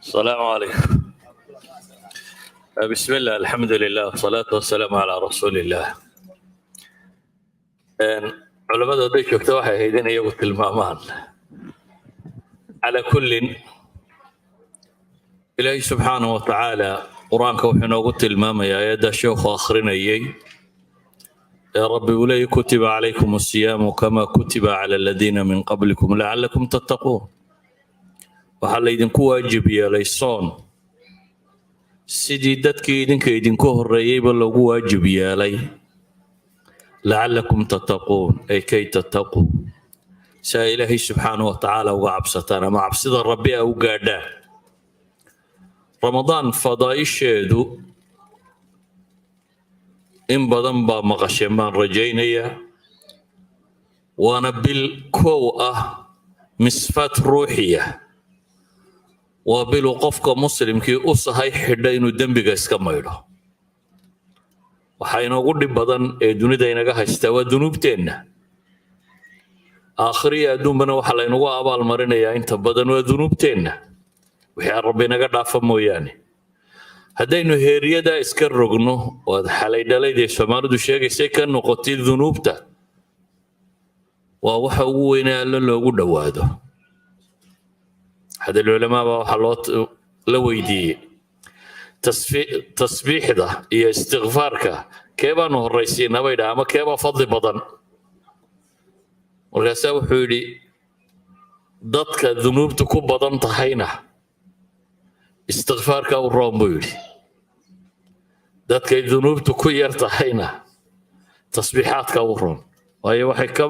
السلام عليكم. بسم الله، الحمد لله، والصلاة والسلام على رسول الله. Culamadu hadday joogto waxay ahayd in iyagu tilmaamaan. Calaa kullin, Ilaahay subxaanahu wa tacaala Qur-aanka wuxuu inoogu tilmaamayaa aayadda sheekhu akhrinayay ee Rabbi uu leeyay: كتب عليكم الصيام كما كتب على الذين من قبلكم لعلكم تتقون. Waxaa laydinku waajib yeelay soon sidii dadkii idinka idinku horreeyeyba loogu waajib yeelay، لعلكم تتقون أي كي تتقوا، si ay Ilaahay subxaanahu wa tacaala uga cabsataan ama cabsida Rabbi a u gaadhaan. Ramadaan fadaa'isheedu in badan baa maqasheen baan rajaynayaa. Waana bil kow ah misfaat ruuxiya. Waa biluu qofka muslimkii u sahay xidha inuu dembiga iska maydho. Waxaa inoogu dhib badan ee dunida inaga haystaa waa dunuubteenna. Aakhiriya adduunbana waxaa laynagu abaalmarinayaa inta badan waa dunuubteenna, wixii aan Rabbi inaga dhaafa mooyaane. Haddaynu heeryadaa iska rogno oad xalay dhalaydee Soomaalidu sheegaysay ka noqotay dunuubta, waa waxa ugu weynee Alle loogu dhowaado. أحد العلماء baa waxaa loo la weydiiyey: tasbiixda iyo istikfaarka kee baanu horraysiinaa, bay dhaha, ama keebaa fadli badan? Markaasaa wuxuu yidhi: dadka dunuubtu ku badan tahayna istikfaarka u roon, buu yidhi, dadkay dunuubtu ku yar tahayna tasbiixaadka u roon, waayo waxay ka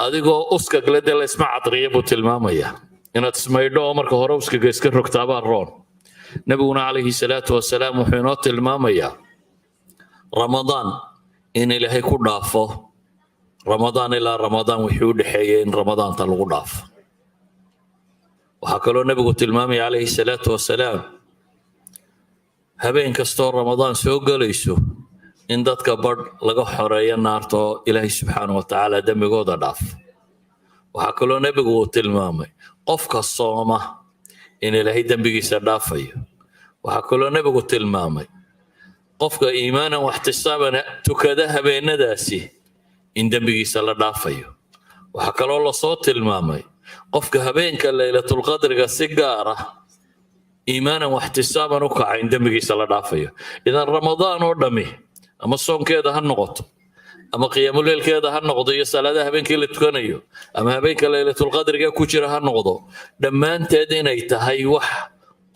adigoo uskagle dee la isma cadriya, buu tilmaamayaa. Inaad ismaydho oo marka hore uskaga iska rogtaabaa roon. Nebiguna calayhi salaatu wasalaam wuxuu inoo tilmaamayaa Ramadaan in Ilaahay ku dhaafo Ramadaan ilaa Ramadaan wixii u dhexeeyay in Ramadaanta lagu dhaafo. Waxaa kaloo nebigu tilmaamaya calayhi salaatu wasalaam habeen kastoo Ramadaan soo gelayso in dadka badh laga xoreeyo naarta oo Ilaahay subxaana wa tacaala dembigooda dhaaf. Waxaa kaloo nebigu uu tilmaamay qofka sooma in Ilaahay dembigiisa dhaafayo. Waxaa kaloo nebigu tilmaamay qofka إيمانا واحتسابا tukada habeenadaasi in dembigiisa la dhaafayo. Waxaa kaloo lasoo tilmaamay qofka habeenka Laylatulqadriga si gaar ah إيمانا واحتسابا u kaca in dembigiisa la dhaafayo. Idan Ramadaan oo dhammi, ama soonkeeda ha noqoto, ama qiyaamuleylkeeda ha noqdo iyo salaadaha habeenkii la tukanayo, ama habeenka Laylatulqadriga ku jira ha noqdo, dhammaanteed inay tahay wax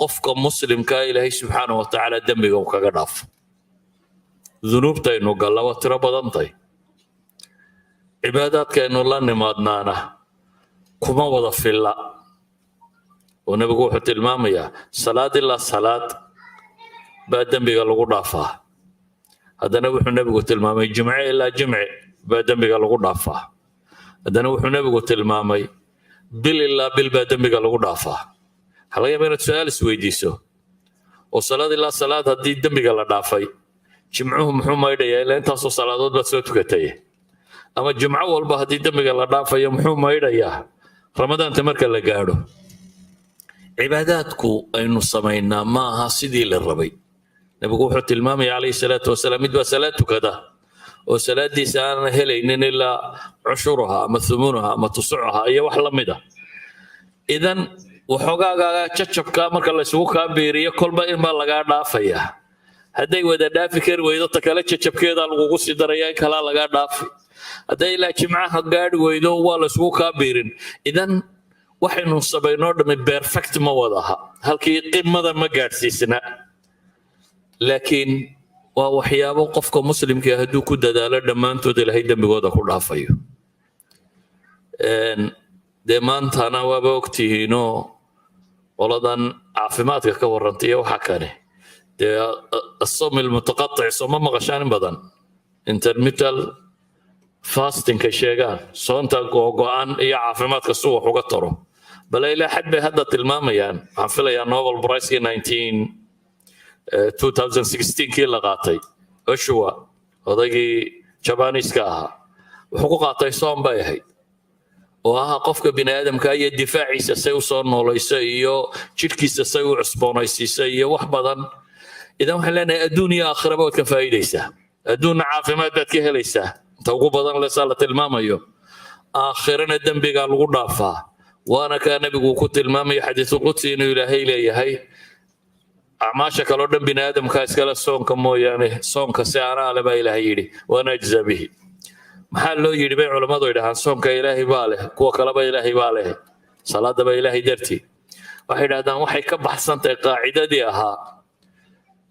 qofka muslimkaa Ilaahay subxaana wa tacaala dembiga uu kaga dhaafo. Dunuubtaynu galla waa tiro badantay, cibaadaadkaynu la nimaadnaana kuma wada filla, oo nebigu wuxuu tilmaamayaa salaad ilaa salaad baa dembiga lagu dhaafaa. Haddana wuxuu nebigu tilmaamay jimce ilaa jimce baa dembiga lagu dhaafaa. Haddana wuxuu nebigu tilmaamay bil ilaa bil baa dembiga lagu dhaafaa. Waxaa laga yaaba inaad su-aal isweydiiso: oo salaad ilaa salaad haddii dembiga la dhaafay, jimcuhu muxuu maydhayaa? Ilaa intaasoo salaadood baad soo tukatay. Ama jimco walba haddii dembiga la dhaafayo, muxuu maydhayaa Ramadaanta marka la gaadho? Cibaadaadku aynu samaynaa ma aha sidii la rabay. Nebigu wuxuu tilmaamaya calayhi salaatu wasalaam mid baa salaad tukada oo salaadiisa aanan helaynin ilaa عشرها ama ثمنها ama تسعها iyo wax la mid ah. Idan waxoogaagaa jajabka marka laysugu kaa biiriyo, kolba inbaa lagaa dhaafayaa. Hadday wada dhaafi kari weydo, ta kale jajabkeedaa lagugu sii daraya, in kalaa lagaa dhaafi. Hadday ilaa jimcaha gaadhi weydo, waa laysugu kaa biirin. Idan waxaynu samaynoo dhammi perfect ma wadaha, halkii qimada ma gaadhsiisna, laakiin waa waxyaabo qofka muslimka hadduu ku dadaalo dhammaantood Ilaahay dembigooda ku dhaafayo. Dee maantana waaba ogtihiinoo qoladan caafimaadka ka warrantay iyo waxa kane dee الصوم المتقطع sooma maqashaan in badan, intermittent fastingka sheegaan, soonta googo-an iyo caafimaadka si wax uga taro. Bale ilaa xad bay hadda tilmaamayaan. Waxaan filayaa Nobel Prizekii 2016 kii la qaatay Ohsawa, odaygii Jabaniiska ahaa, wuxuu ku qaatay soon bay ahayd. Oo ah qofka bini aadamka iyo difaaciisa say usoo noolayso iyo jidhkiisa say u cusboonaysiiso iyo wax badan. Idan waxaan leenahay, adduun iyo aakhiraba waad ka faa'iidaysaa. Adduunna caafimaad baad ka helaysaa inta ugu badan lesaa la tilmaamayo, aakhirana dembigaa lagu dhaafaa. Waana kaa Nebigu uu ku tilmaamayo xadiisulqudsi inuu Ilaahay leeyahay: "Acmaasha kaloo dhan bini aadamka iskale, soonka mooyaane. Soonka si anaa le," baa Ilaahay yidhi, "وأنا أجزي به." Maxaa loo yidhi bay culammadu idhahaan soonka Ilaahay baa leh, kuwa kaleba Ilaahay baa leh, salaadaba Ilaahay dartii? Waxay idhahdaan waxay ka baxsantahay qaacidadii ahaa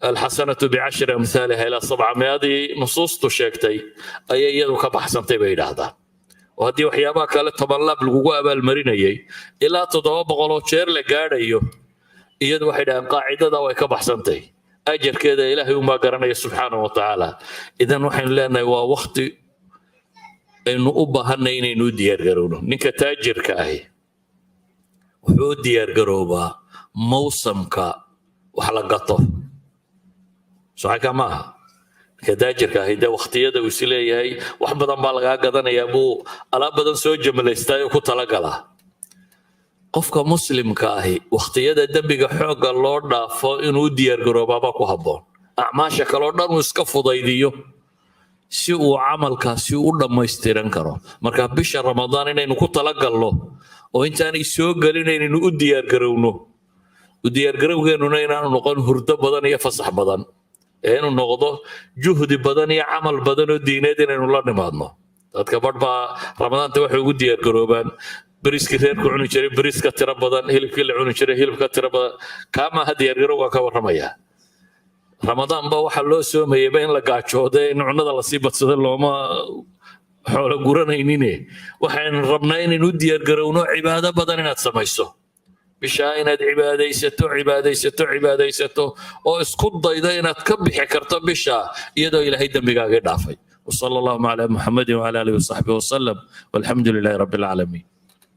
الحسنة بعشر أمثالها إلى 700 nusuustu sheegtay ayay iyadu ka baxsantay, bay idhaahdaan. Oo haddii waxyaabaha kale 10 laab lagugu abaalmarinayay ilaa 700 jeer la gaadhayo, iyadu waxay dhahaan qaacidada way ka baxsantay. Ajarkeeda Ilaahay unbaa garanaya subxaanahu wa tacaala. Idan waxaynu leenahay waa wakti aynu u baahanay inaynu u diyaargarowno. Ninka taajirka ahi wuxuu u diyaargaroobaa mawsamka wax la gato soxaka maaha. Ninka taajirka ahi dee wakhtiyada uu is leeyahay wax badan baa lagaa gadanayaa buu alaab badan soo jamalaystaa oo ku talagalaa. Qofka Muslimka ahi wakhtiyada dembiga xoogga loo dhaafo inuu u diyaargaroobaabaa ku habboon, acmaasha kaleo dhan uu iska fudaydiyo si uu camalkaasi u dhammaystiran karo. Marka bisha Ramadaan inaynu ku talagalno oo intaanay soo gelin inaynu u diyaargarowno, u diyaargarowgeennuna inaanu noqon hurdo badan iyo fasax badan, ee inuu noqdo juhdi badan iyo camal badan oo diineed inaynu la nimaadno. Dadka badh baa Ramadaanta waxay ugu diyaargaroobaan beriskii reerku cuni jiray beriis ka tiro badan, hilibkii la cuni jiray hilib ka tiro badan. Kaa maaha diyaargarowgaa ka warramaya. Ramadaan ba waxaa loo soomayayba in la gaajoode, in cunada lasii badsado looma xoolo guranaynin. Waxaynu rabnaa inaynu u diyaargarowno cibaado badan inaad samayso bishaa, inaad cibaadaysato, cibaadaysato, cibaadaysato, oo isku daydo inaad ka bixi karto bisha iyadoo Ilaahay dembigaagii dhaafay. وصلى اللهم على محمد وعلى اله وصحبه وسلم، والحمد لله رب العالمين.